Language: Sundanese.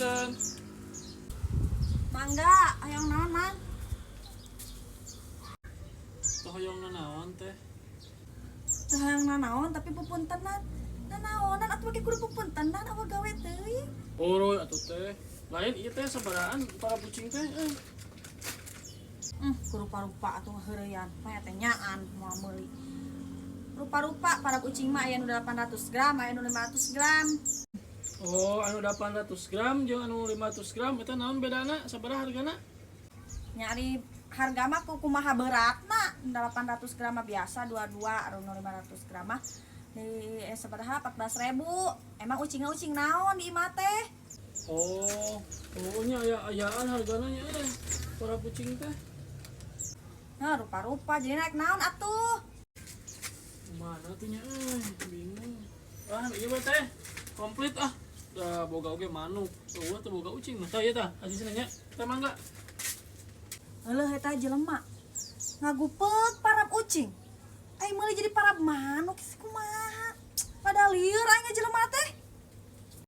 Punten. Mangga, hayang naon, Mang? Teu hoyong nanaon, Teh. Teu hayang nanaon tapi pupuntenan. Nanaonan atuh make kudu pupuntenan, awak gawe teuing. Oh, atuh, Teh. Lain ieu teh, sabarahaan parab ucing teh? Eh. Ku rupa-rupa atuh heureuyan. Mah teh nyaan moal meuli. Rupa-rupa parab ucing mah aya nu 800 gram, aya nu 500 gram. Oh, anu 800 gram jeung anu 500 gram eta naon bedana? Sabaraha hargana? Nyari harga mah ku kumaha beratna. 800 gram mah biasa 22, anu 500 gram mah di sabaraha, 14.000. Emang ucingna ucing naon di imah teh? Oh, oh nya aya ayaan hargana nya eh. Parab ucing teh. Nah, rupa-rupa jadi naik naon atuh? Mana tuh nya eh, bingung. Ah, ieu mah, Teh. Komplit ah. Da boga oge manuk. Eueuh teu boga ucing mah. Tah ieu tah, aji nanya. Teh, mangga. Heueuh, eta jelema ngagupek parab ucing. Ai meuli jadi parab manuk sih kumaha? Pada lieur aing jelema teh.